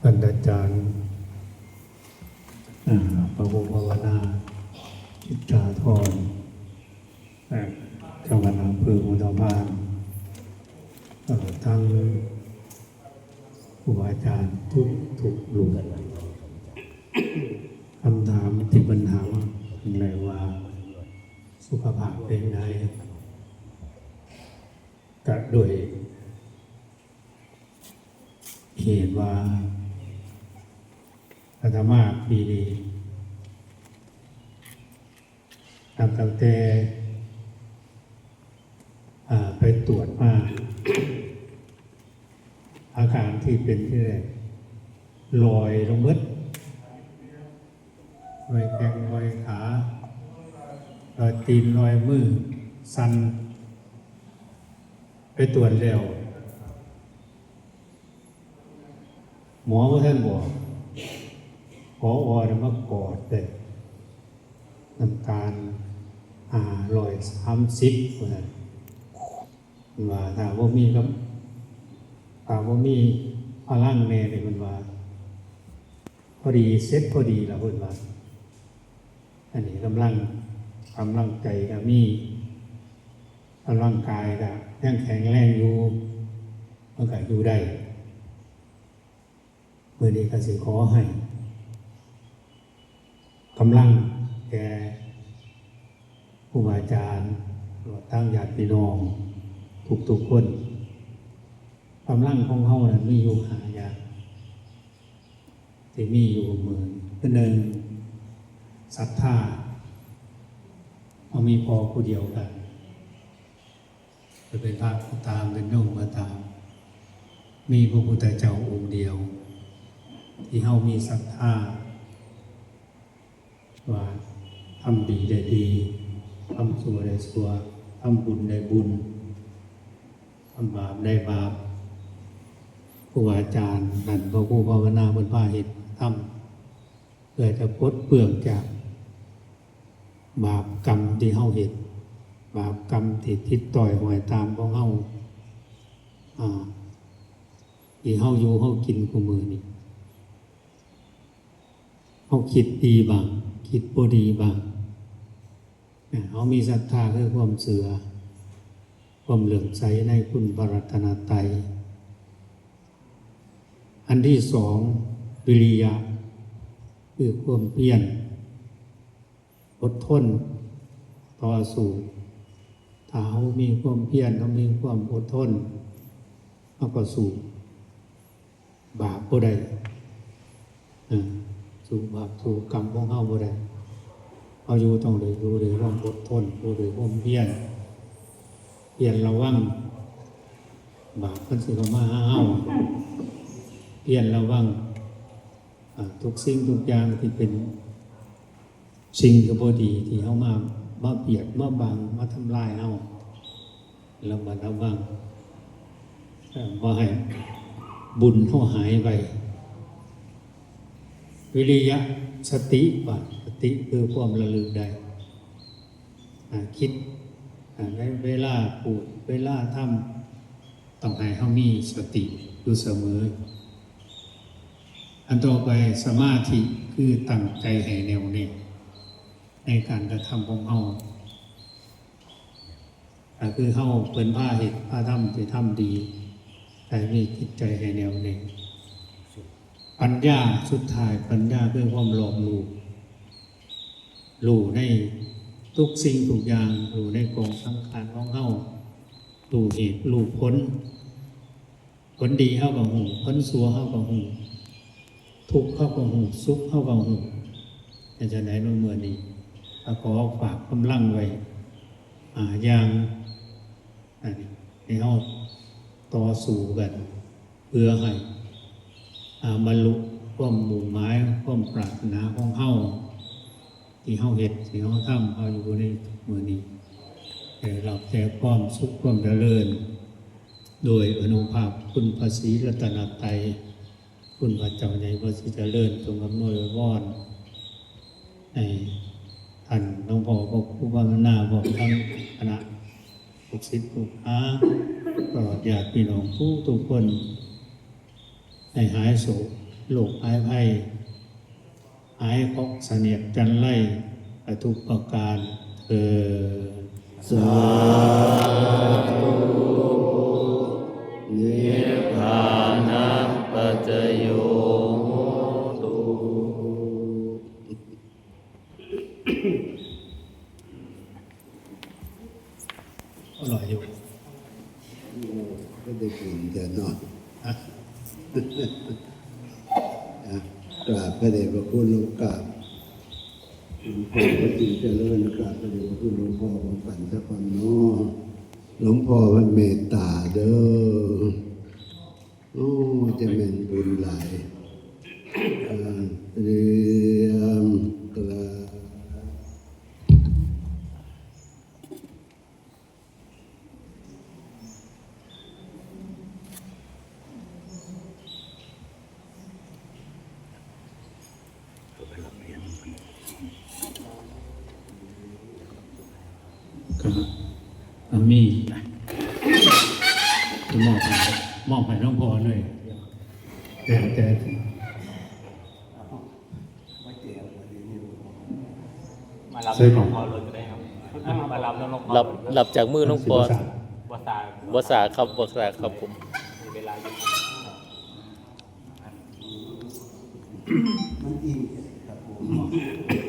ທ່ານອາຈານ ເອີ ພະຄູພາວະນາ ຈິດສາທອນ ເອີ ເຈົ້າຄະນະອຳເພີພູທອງພານ ເອີ ທັງຄູອາຈານທຸກໆ ຮູບ. ຄຳຖາມທີ່ເພິ່ນຖາມແຫຼະວ່າ ສຸຂະພາບເປັນໃດ? ກະດ້ວຍ ເຫັນວ່າອາດຕະມາປີນີ້ ນັບຕັ້ງແຕ່ ເອີ ໄປຕວດມາ ອາການທີ່ເປັນທີ່ແລກ ລອຍລົງເບິດ. ລອຍແຂ້ງ ລອຍຂາ ລອຍຕີນ ລອຍມື ສັ່ນ. ໄປຕວດແລ້ວ ໝໍບໍ່ທັນບອກ ຜອ ມາກວດເລີຍ ນ້ຳຕານ ຫ້າຮ້ອຍສາມສິບ ວ່າຊັ້ນ. ເພິ່ນວ່າຖ້າບໍ່ມີກຳ ຖ້າບໍ່ມີພະລັງແດ່ນີ້ ເພິ່ນວ່າ ພໍດີ ເສັດພໍດີລະ ເພິ່ນວ່າ. ອັນນີ້ກຳລັງ ກຳລັງໃຈກະມີ ກຳລັງກາຍກະຍັງແຂງແຮງຢູ່ ມັນກະຢູ່ໄດ້. ມື້ນີ້ກະຊິຂໍໃຫ້ກຳລັງແກ່ຄູບາອາຈານ ແລະ ທັງຍາດພີ່ນ້ອງທຸກໆຄົນ. ກຳລັງຂອງເຮົານັ້ນມີຢູ່ຫ້າຢ່າງ ທີ່ມີຢູ່ມື້ນີ້ ຄື ໜຶ່ງ ສັດທາ. ເຮົາມີພໍ່ຜູ້ດຽວກັນ ຈະເປັນພະກໍຕາມ ເປັນໂຍມກໍຕາມ ມີພະພຸດທະເຈົ້າອົງດຽວ ທີ່ເຮົາມີສັດທາວ່າ ທຳດີໄດ້ດີ ທຳຊົ່ວໄດ້ຊົ່ວ ທຳບຸນໄດ້ບຸນ ທຳບາບໄດ້ບາບ. ຄູອາຈານ ທ່ານພະຄູພາວະນາ ເພິ່ນພາເຮັດທຳ ເພື່ອຈະປົດເປືອງຈາກບາບກຳທີ່ເຮົາເຮັດ ບາບກຳທີ່ຕິດຕ້ອຍຫ້ອຍຕາມຂອງເຮົາ ອາ ທີ່ເຮົາຢູ່ເຮົາກິນຄູ່ມື້ນີ້ ເຮົາຄິດດີບ້າງ ຄິດບໍ່ດີບ້າງ. ເຮົາມີສັດທາຄືຄວາມເຊື່ອ ຄວາມເຫຼື້ອມໃສໃນຄຸນພະລັດຕະນະໄຕ. ອັນທີສອງ ວິລິຍະ ຄືຄວາມພຽນ ອົດທົນ ຕໍ່ສູ້. ຖ້າເຮົາມີຄວາມພຽນ ເຮົາມີຄວາມອົດທົນ ເຮົາກໍສູ້ ບາບບໍ່ໄດ້ ເອີ ສູ້ບາບສູ້ກຳຂອງເຮົາບໍ່ໄດ້. ເຮົາຢູ່ຕ້ອງໄດ້ຢູ່ດ້ວຍຄວາມອົດທົນ ຢູ່ດ້ວຍຄວາມພຽນ ພຽນລະວັງບາບມັນຊິເຂົ້າມາຫາເຮົາ ພຽນລະວັງ ອາ ທຸກສິ່ງທຸກຢ່າງທີ່ເປັນ ສິ່ງທີ່ບໍ່ດີທີ່ເຮົາມາ ມາບຽດມາບັງ ມາທຳລາຍເຮົາ ລະມັດລະວັງ ເອີ ບໍ່ໃຫ້ບຸນເຮົາຫາຍໄປ. ວິລິຍະ ສະຕິ ວ່າ ສະຕິຄືຄວາມລະລຶກໄດ້ ອາ ຄິດ ອາ ໃນເວລາພູດ ເວລາທຳ ຕ້ອງໃຫ້ເຮົາມີສະຕິຢູ່ສະເໝີ. ອັນຕໍ່ໄປ ສະມາທິ ຄືຕັ້ງໃຈໃຫ້ແໜ້ວແໜ້ນໃນການກະທຳຂອງເຮົາ ກໍຄືເຮົາ ເພິ່ນພາເຮັດ ພາທຳ ທີ່ທຳດີ ໃຫ້ມີຈິດໃຈໃຫ້ແໜ້ວແໜ້ນ. ປັນຍາ ສຸດທ້າຍ ປັນຍາຄືຄວາມລອບຮູ້ ຮູ້ໃນທຸກສິ່ງທຸກຢ່າງ ຮູ້ໃນກອງສັງຂານຂອງເຮົາ ຮູ້ເຫດ ຮູ້ຜົນ. ຜົນດີເຮົາກໍຮູ້ ຜົນຊົ່ວເຮົາກໍຮູ້ ທຸກເຮົາກໍຮູ້ ສຸກເຮົາກໍຮູ້. ເປັນຈັ່ງໃດເນາະ ມື້ນີ້ ກໍຂໍຝາກກຳລັງໄວ້ ຫ້າ ຢ່າງ ອັນນີ້ ໃຫ້ເຮົາຕໍ່ສູ້ກັນ ເພື່ອໃຫ້ ອາ ບັນລຸຄວາມມຸ່ງໝາຍ ຄວາມປາດຖະໜາຂອງເຮົາ ທີ່ເຮົາເຮັດ ທີ່ເຮົາທຳ ເຮົາຢູ່ໃນມື້ນີ້ ໃຫ້ໄດ້ຮັບແຕ່ຄວາມສຸກ ຄວາມຈະເລີນ ໂດຍອານຸພາບຄຸນພະສີລັດຕະນະໄຕ ຄຸນພະເຈົ້າໃຫຍ່ພະສີຈະເລີນ ຈົ່ງອຳນວຍອວຍພອນ ໃຫ້ທ່ານຫຼວງພໍ່ພະຄູພາວະນາ ພ້ອມທັງຄະນະລູກສິດລູກຫາ ຕະຫຼອດຍາດພີ່ນ້ອງທຸກໆຄົນ ໃຫ້ຫາຍໂສກ ໂລກຫາຍໄພ ຫາຍເຄາະສະເໜຽດຈັນໄລ ໄປທຸກປະການເທີ້ນ. ສາທຸ. ນິບພານະປັດຈະໂຍໂຫຕຸ. ອະຮ່ອຍຢູ່. ໂອ້ ກໍໄດ້ບຸນແທ້ເນາະ. ອ່ະ ກາບພະເດດພະຄຸນ ລົງກາບ ຫຼວງພໍ່ພະຈິງຈະເລີນ ກາບພະເດດພະຄຸນ ຫຼວງພໍ່ພວມກັນຊະກ່ອນເນາະ. ຫຼວງພໍ່ເພິ່ນເມດຕາເດີ້. ໂອ້ ຈະແມ່ນບຸນຫຼາຍ. ອ່າ ຕຽມກາບ. ກໍ ອາ ມີ ຈະມອບໃຫ້ ມອບໃຫ້ຫຼວງພໍ່ເລີຍ. ແຕ່ ແຕ່ ມາຮັບ ໃສ່ກ່ອນ ມາຮັບນຳຫຼວງພໍ່ເລີຍກໍໄດ້ຄັບ. ຮັບ ຮັບຈາກມືຫຼວງພໍ່. ບໍ່ສາ ບໍ່ສາຄັບ ບໍ່ສາຄັບຜົມ. ມີເວລາຢູ່. ມັນອີ່ງຄັບຜົມ.